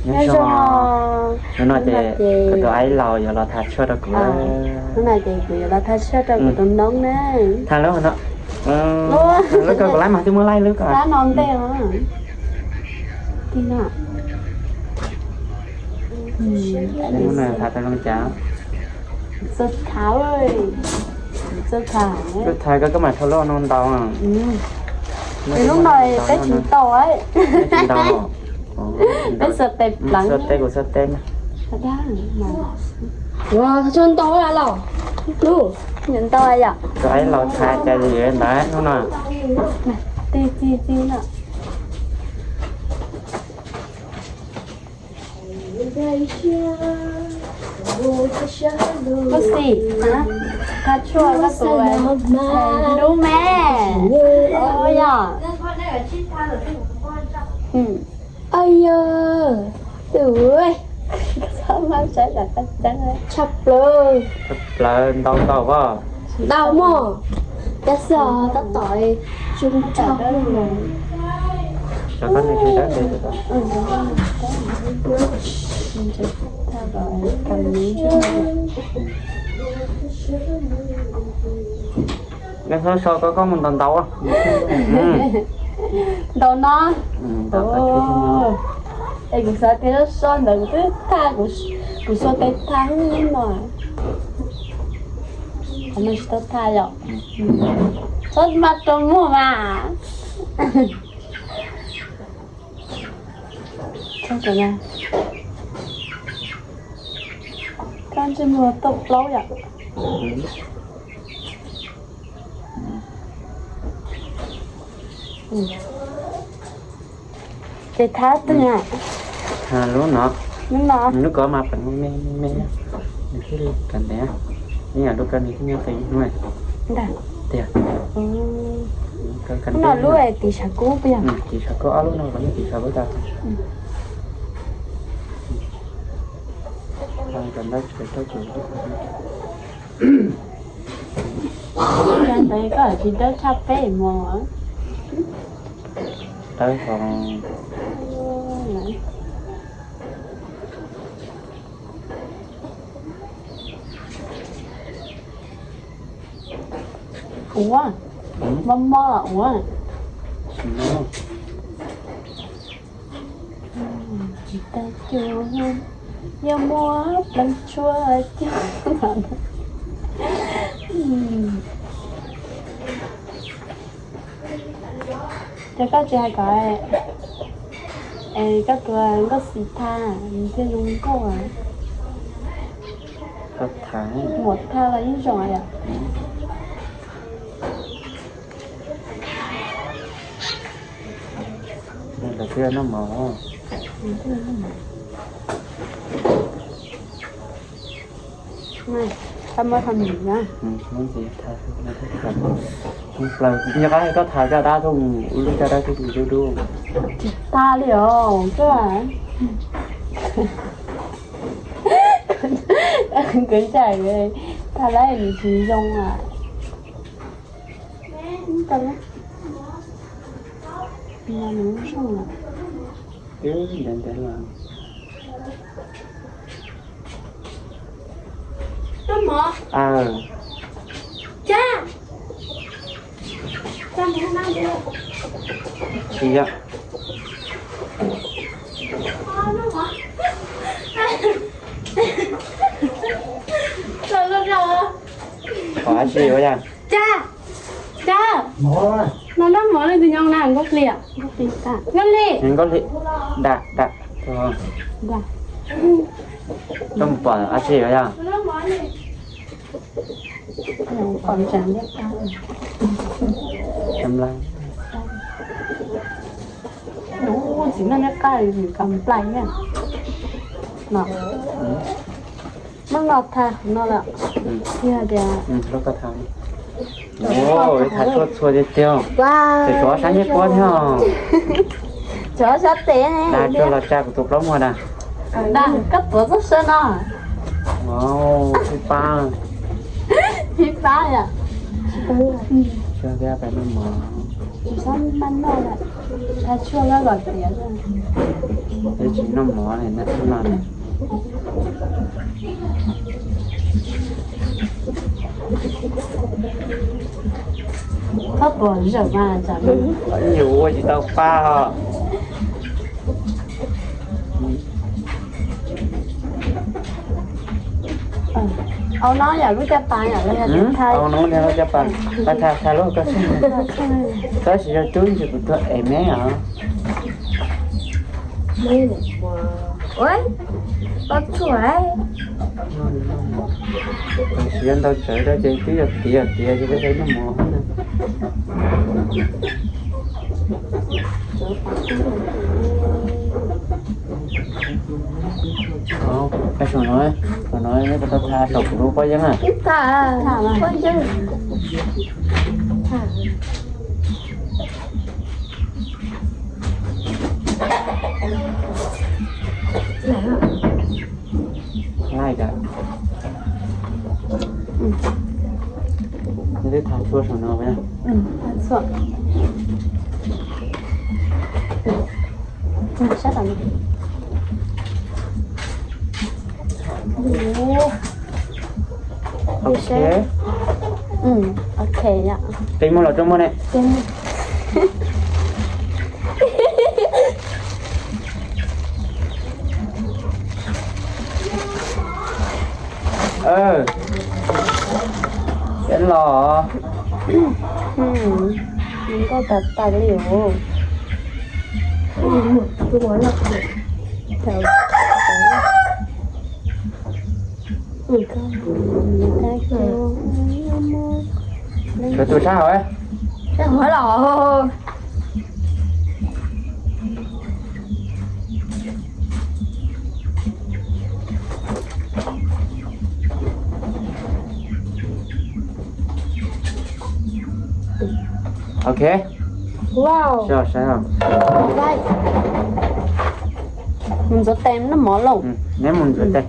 Nyob zoo, hnub no ces kuv tus aib laus yuav los tha tshuaj rau kuv. Hnub no ces kuv yuav los tha tshuaj rau kuv tus noob na. Tha lub no, lub ko kuv laib mas twb muab laib lub ko. Tab no ntej os. Tha tau zoo cas? Lub tha ko koj mam thau lub no ntau. Lub no peb tsis ntau, peb xuas tes pleev. Xuas tes kuv xuas tes na. Ua, tso ntau los. Ntau yom. Tus aib laus tha cas li ntawd hnub no. Tij tij tij no. Koj xim, tha tshuaj koj tus lub me. Yog. Ayo, tus tshaj plaws. Tshaj plaws ntau ntau as. Ntau mog. Cas xwb tab tom tsuj ntsha. Koj txhob so koj, koj mus ntaus ntaus. Ntaus no. Es kuv xav tias so ntawd kuv twb tha, kuv xuas tes tha no. Qhov no tsis tau tha yom. Txhob mas rau muag mas. Koj ntsej muag tauj plaub yom. Ces thab twg? Lub no. Lub no. Lub ko mas peem me me me, nws thiaj li kav ntev. Ib yam lub ko nws thiaj nyob tau ib hnub. Ntag. Tiag. Lub no lub tim sav kub puas yog? Tim sav kub, ob lub no los nyob tim sav kub tas. Kav ntab tsis kav rau kuv. Ntawd koj tsis dawb tshaj peb mos. Dawb hov. Ua, mob mob ua. Tsis tau cuag, yog muab pleev tshuaj cuag. Ces koj tsis hais kom koj tus nkauj xis tha, nws thiaj zoo nkauj. Muam tha los yeej zoo yom. Lawv twb noj mov. Tha mov tha mis na. Nyob qab koj tha caj dab tuaj, ua lub caj dab tuaj dub dub. Tsis tag li os koj. Kwv ncaim tha lawm nws tsis zoo a. Nws zoo a. Twb ntev ntev los. Tsis yog. Qhov dab tsi ua yog? Cas, cas, no noj mov li tus nyob na, nkauj hli, nkauj hli, nkauj hli, da, da, da. Koj mus pom dab tsi ua yog? Txiv neej neb qaj li kam nplai na. Hnub no tha no lawm. Yog tias tha tshuaj txhua tiag tiag. Ces tsov sab nyiaj kuab thiab. Tsov sab tes ne. Dag, koj los tsa kuv tus plaub muag na. Dag, koj tuav txoj saw no. Phib pab. Phib pab yom. Tsis pab pais noj mov. Tsis txhob maj noj lawm. Tha tshuaj los kom tiav. Peb tsis noj mov li na, no na. Koj puas zawm mas, yus ua tsis tau pa os. Au no yam lub caj pas yam los yog tha, au no yog lub caj pas, tha tha lub koj xwb. Tab sis yog cub ntsis kuv tuag es me os. Tab sis yog ntau tsawv rau ces twb yog tiav tiav ces peb noj mov na. Saum no, saum no neb puas tau tha saum kuv lub pob yeeb na? Laij tas. Neb twb tha tshuaj saum no. Sab tom no. Ok. Ok yom. Peb muab los rau muag ne. Peb los. Nkauj tas tas li os. Koj tus sab hauv, sab hauv los. Ok. Wow. Sib saib os. Mus ntxuav tes noj mov lauj. Neb mus ntxuav tes,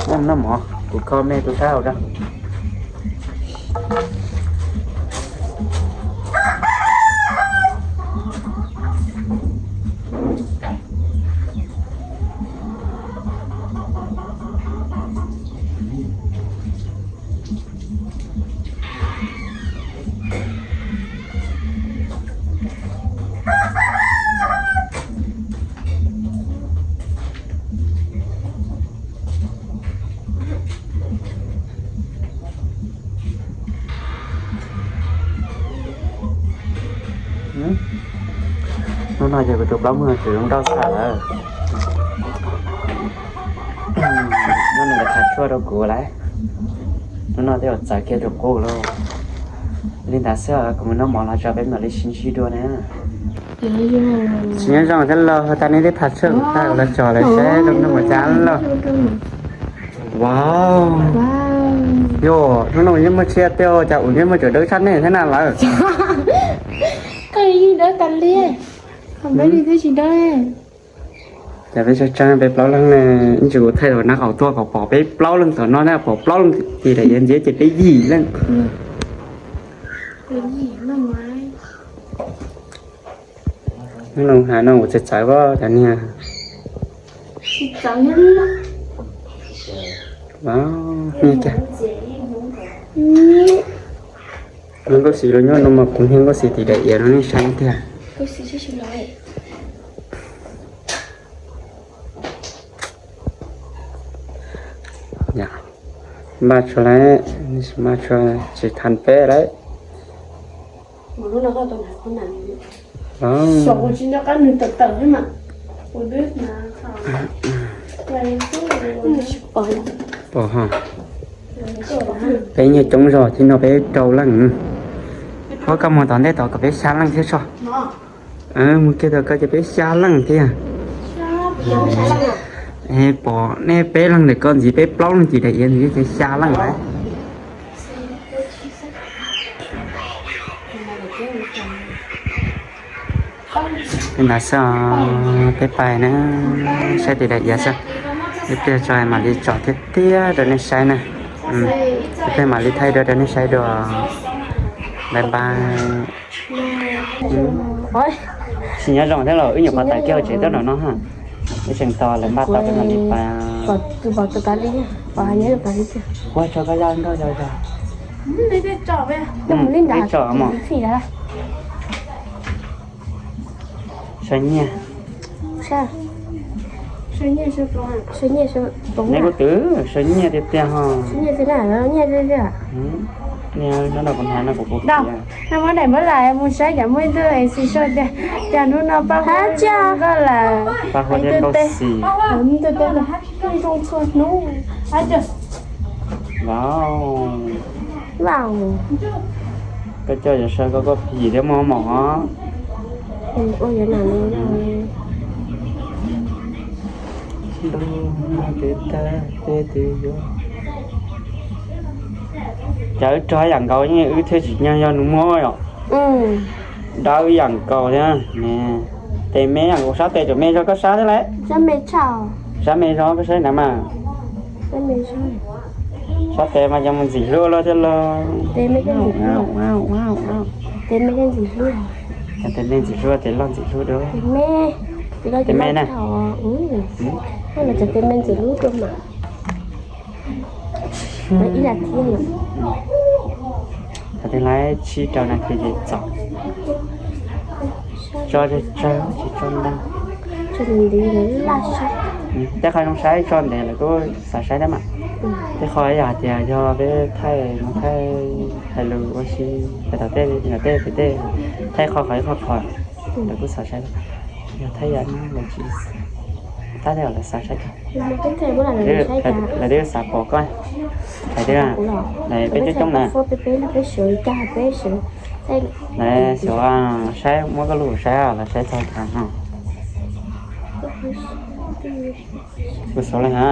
neb mus noj mov, kuv kho me tus sab hauv rau. Hnub no ces kuv tus plaub muag tseem zoo nrauj xwb lawm. Hnub no nws tha tshuaj rau kuv lawm. Hnub no tej zaum txawv kiag tus qub lauj. Li ntawd xwb, kuv mus noj mov los tso peb mam li sib ntsib dua na. Tsis nyob zoo thiab lauj, tas nej twb tha tshuaj kuv tag los tso lawm seb zoo noj mov cas lauj. Wow. Yog hnub no yeej muaj tsiaj tej, cas kuv yeej muaj cov dawb tshaj nej thiab na lawm. Koj yeej dawb tas li. Peb li twb tsis dawb. Cas peb tseem tsawg, peb plaub leeg ne, ib ntsis kuv thaij tau nab qaum tuaj kom pom peb plaub leeg tom no na, pom plaub leeg tim daim iav ntxiv ces peb yim leej. Hnub no kuv txawv txawv pob cov niag. Niag cas, niag nkauj xis los nyob no mas kuv niag nkauj xis tim daim iav no nej saib tiag. Npaj tsuag lawm, npaj tsuag tsis thav peb lawm. Pom ho, peb nyuag coob zog thiab no, peb rau leej. Ho koj mus tom ntej tod kom peb xya leej thiab tso. Mus kiag tom koj ces peb xya leej thiab. Pom nej peb leeg ntawm koj ntxiv, peb plaub leeg tim daim iav ntxiv ces xya leej lawm. Li ntawd xwb, peb pais na, saib tim daim iav xwb. Ib pliag tso mam li tsom thiab thiab rau nej saib na. Ib pliag mam li thaij dua rau nej saib dua. Bye bye. Tsis nyob zoo thiab los wb nyuam qhuav tawm kiag hauv tsev tuaj nram no ha. Wb tseem tos lawv npaj tau peb mam li pais. Ua tso koj yaj nkauj yog yog. Tsom mos. Saw nyiaj. Neb kuj twb saw nyiaj tiag tiag ho. Neb no kuv hnav no kuv kuv. Muab daim npawb lais mus saib cas muaj ib tug es xis soj tiag, cas hnub no Paj Huab nkauj lawm. Paj Huab thiab Nkauj Xis. Vauv, koj coj yuav saw koj koj phim thiab muaj mom os. Cas wb rog yam nkaus yeej wb thiaj tsis nyog yog nus muag yom. Dawb yam nkaus thiab. Tes me yam nkaus, sab tes cov me zog koj sab thiab lauj. Sab me zog koj saib nrad mas. Sab tes mas yog mus ntxim hlub luaj thiab lauj. Tes me ntxim hlub, tes loj ntxim hlub dua. Tes me na. Cov tes me ntxim hlub dua mas. Ib nas this. Thaum twg laib tsib rau nas this ces txaus. Tso tsawg tsawg tsis tso ntau. Tej qho zoo saib tso ntev lawv kuj xav saib thiab mas. Tej qho yog hais tias yog peb thaij no thaij hais lus ua si, hais tom tej tej tej thaij qhov qhov ib qho qhov lawv kuj xav saib. Yog thaij yam no lawv tsis tab tej lawv xav saib. Lawv twb xav pom koj. Hais tias peb coob coob na. Lawv xyov saib muab koj lub saib lawv saib txog tas no. Kuv xav li ha.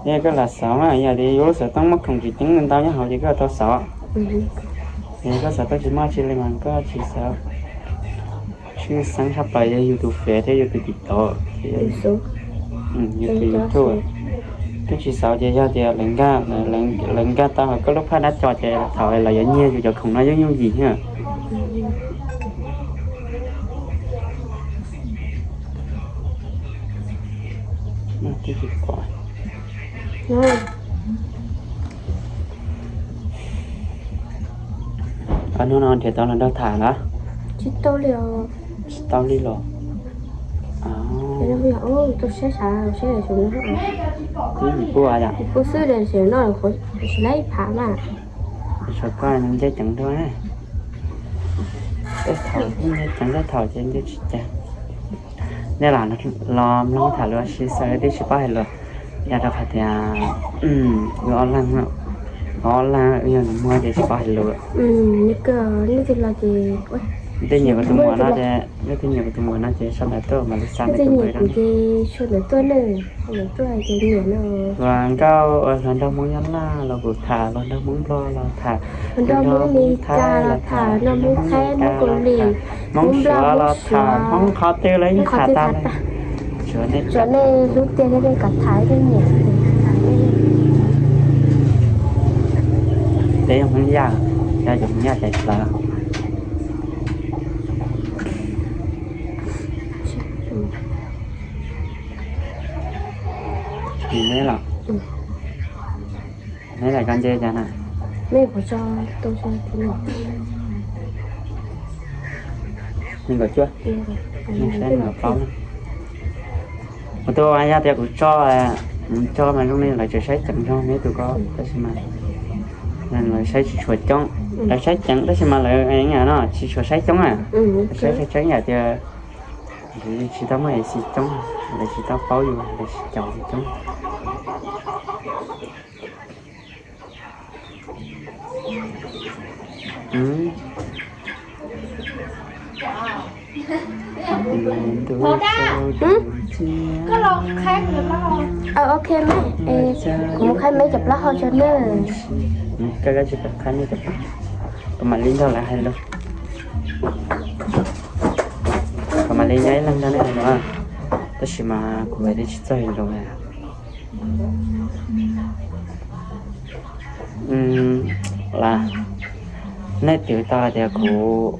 Yog koj lam xav mas yog tias yus lub xov tooj muaj khoom tsis ceeb ntau nyob hauv ces koj tau xav. Yog koj xov tooj tsis muaj tsi li mas koj tsis xav. Tshwj xeeb tshaj plaws yog yus tus Face thiab yus tus TikTok, yus tus YouTube. Twb tsis xav ces yog tias lawv nkag tau hauv koj lub phaj dab co ces thaum lawv yuav nyiag yus cov khoom no yeej yooj yim thiab. Hnub no nrhiav tau los nrog tham lawm? Tsis tau li los. Twb yim puas yom? Yim puas xwb, tsis laib phav mas. Tshuav koj nce ceev dua. Tej thaum nce ceev, tej thaum ces nce tsis ceev. Nej lam los mloog tham lus ua si xwb, twb tsis paub hais lus. Yog rau qhov tias wb ob leeg, ob leeg wb yog nus muag ces tsis paub hais lus. Tej nyiam kuv tus muam no ces, tej nyiam kuv tus muam no ces sau ntawv tuaj mam li xa ntawv tuaj. Hluas nkauj, hluas nraug Hmoob Nyab Laj los kuj tham, hluas nraug Hmoob Nplog los tham, hluas nraug Hmoob Meskas los tham, hluas nraug Hmoob Thaib, Hmoob Kaus Lim, Hmoob Suav los tham, Hmoob qhov twg los yeej tham tag. Tsuav nej hlub tiag thiab nej kom tham nej nyiam. Peb yog Hmoob Yaj, yog cov Hmoob Yaj tais plawv. Neb los, neb los koj nce cas na? Nees nkaum cuaj, nees saib nees nkaum plaub na. Kuv tus yog tias kuv tso, kuv tso mas zoo li lawv tseem saib ceev zog neb tus ko tab sis mas lawv saib tsis tshua coob. Lawv saib ceev tab sis mas lawv no tsis tshua saib coob na. Lawv saib tseeb yam tias lawv tsis tau muaj ib xis coob, lawv tsis tau paub yus, lawv tsis caum yus coob. Ok, kuv mus qhaib meb cov plaub hau tso nawb. Koj tsis qhaib meb cov plaub, kuv mam li nrog lawv hais lus. Kuv mam li nyob ib leeg nrog nej hais lus, tab sis mas kuv hais tsis txawj hais lus. Las, Nej twv tau hais tias kuv,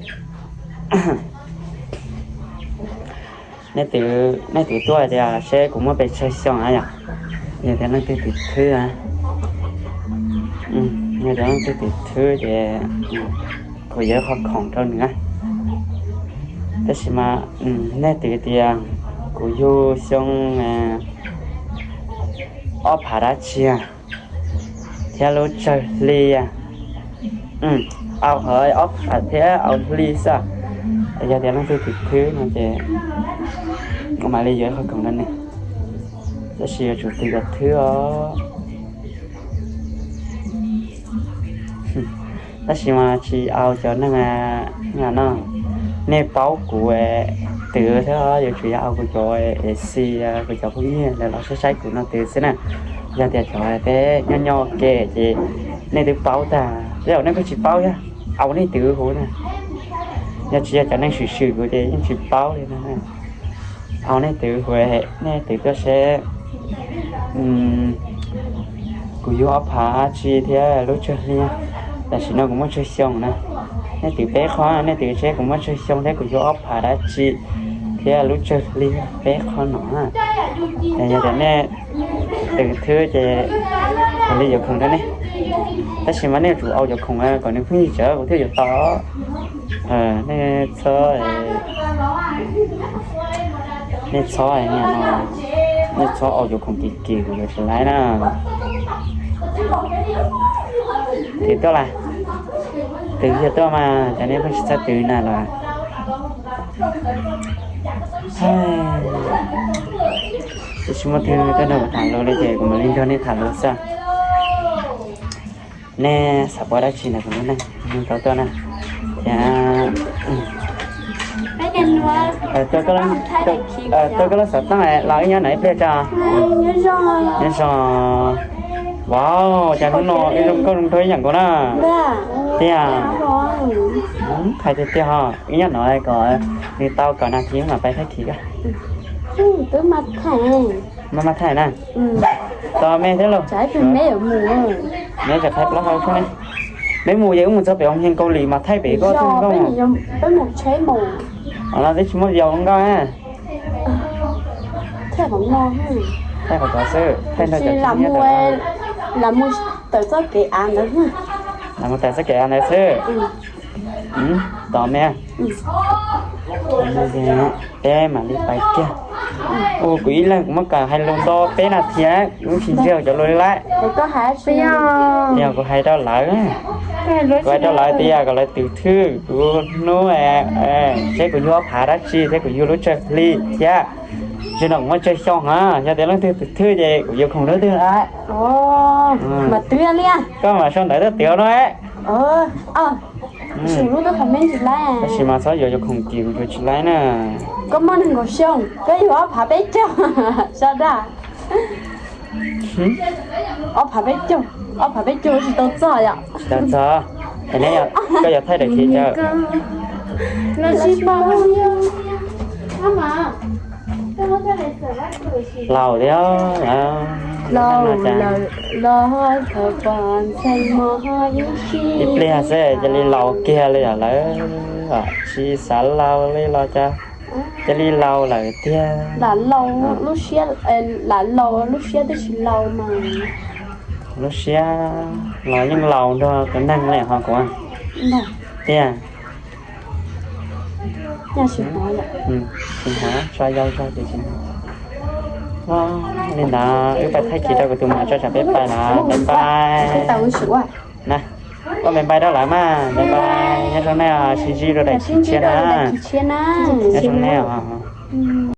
nej twv, nej twv tuaj hais tias seb kuv muaj pes tsawg xyoo na yom. Yog tias leej twg twv thwb, yog tias leej twg twv thwb ces kuv yuav ib qho khoom rau nws na. Tab sis mas nej twv tias kuv yug xyoo ob phav dab tsi thiab lub tsawg hli, au, ob phav thiab au hli xwb. Yog tias leej twg twv thwb no ces kuv mam li yuav ib qho khoom rau nws. Tab sis yuav tsum twv kom thwb os. Tab sis mas tsis au cov neeg no, nej paub kuv twv thiab, yuav tsum yog au kuv cov xis, kuv cov phooj ywg lawv los saib saib kuv no twv xwb na. Yog tias cov peb nyob nyob ua ke ces nej twb paub tag, tej zaum nej kuj tsis paub thiab, au nej twv huv na. Yog tsis yog cov neeg swm swm kuv ces yeej tsis paub li no. Au nej twv huv, nej twv tuaj seb kuv yug ob phav dab tsi thiab lub tsawg hli. Tam sim no kuv muaj tsawg xyoo na. Nej twv peb qho, nej twv seb kuv muaj tsawg xyoo thiab kuv yug ob phav dab tsi thiab lub tsawg hli, peb qho no. Yog tias nej twv thwb ces kuv li yuav khoom rau nej. Tab sis mas nej yuav tsum au cov khoom kom nws pheej yig tsawv kuv thiaj yuav tau. Nej txhob, nej txhob, nej txhob au cov khoom kim kim kuv yuav tsis laib na. Twv tuaj las, twv yog tuaj mas cov nej pheej tsis txhob twv na los. Tab sis muaj twg tuaj nrog kuv tham lus li ces kuv mam li nrog nej tham lus xwb. Nej xav paub dab tsi ntawm kuv lub neej, nej tau tuaj na. Thiab tuaj koj lub xov tooj los wb nyob no ib pliag tso. Nyob zoo. Vauv, cas hnub no wb zoo nkauj zoo nraug ib yam nkaus na. Tiag. Hais tiag tiag ho, wb nyob no kom nws tau kaum nas this mam pais thaij khiv koj. Maj maj thaij na. Tos me thiab lauj. Meb tsam qhia plaub hau tshoob ne. Meb mus ces wb mus txog pem hoo heej Kaus Lim mas thaij pem koj tshoob nkauj. Los twb tsis muaj video nkauj na. Thaij qhov tod xwb, thaij nrog cov tawm txoj kev av ntawd, lam mus tawm txoj kev av ntawd xwb. Tos me, peb mam li pais kiag. Ua kuv ib leeg kuv muab kawm hais lus nto peb nas this, kuv tsis ntseeg cov lus li lawm. Yog kuv hais rau lawv, kuv hais rau lawv tias kom lawv twv thwj kuv hnub, seb kuv yug ob phav dab tsi thiab kuv yug lub tsawg hli thiab. Tam sim no kuv muaj tsawg xyoo na, yog tias leej twg twv thwj ces kuv yuav khoom rau leej twg lawm. Koj mam sau ntawv tuaj twv no. Tab sis mas txhob yuav cov khoom kim kuv yuav tsis laib na. Koj muaj nees nkaum xyoo, koj yug ob phav peb caug, sab daj. Ob phav peb caug, ob phav peb caug tsis tau txog yom. Tsis tau txog. Koj yuav thaij daim khiv caw. Laus thiab, laus, laus, ib pliag xwb cia li laus kiag li os lawm, tsis xav laus li los cas, cia li laus lawm tiag. Lam laus lub siab, lam laus lub siab twb tsis laus mas. Lub siab los yeej laus nrog tus neeg li ho kuv. Tiag. Tsis hnov, tso yau zog ces tsis hnov. Li ntawd wb pais thaij khiv rau kuv tus muam tso tsam peb pais lawm, pais pais na. Ua me npai rau lawv mas, nyob zoo nej, sib ntsib rau daim khiv tshiab na. Nyob zoo nej os.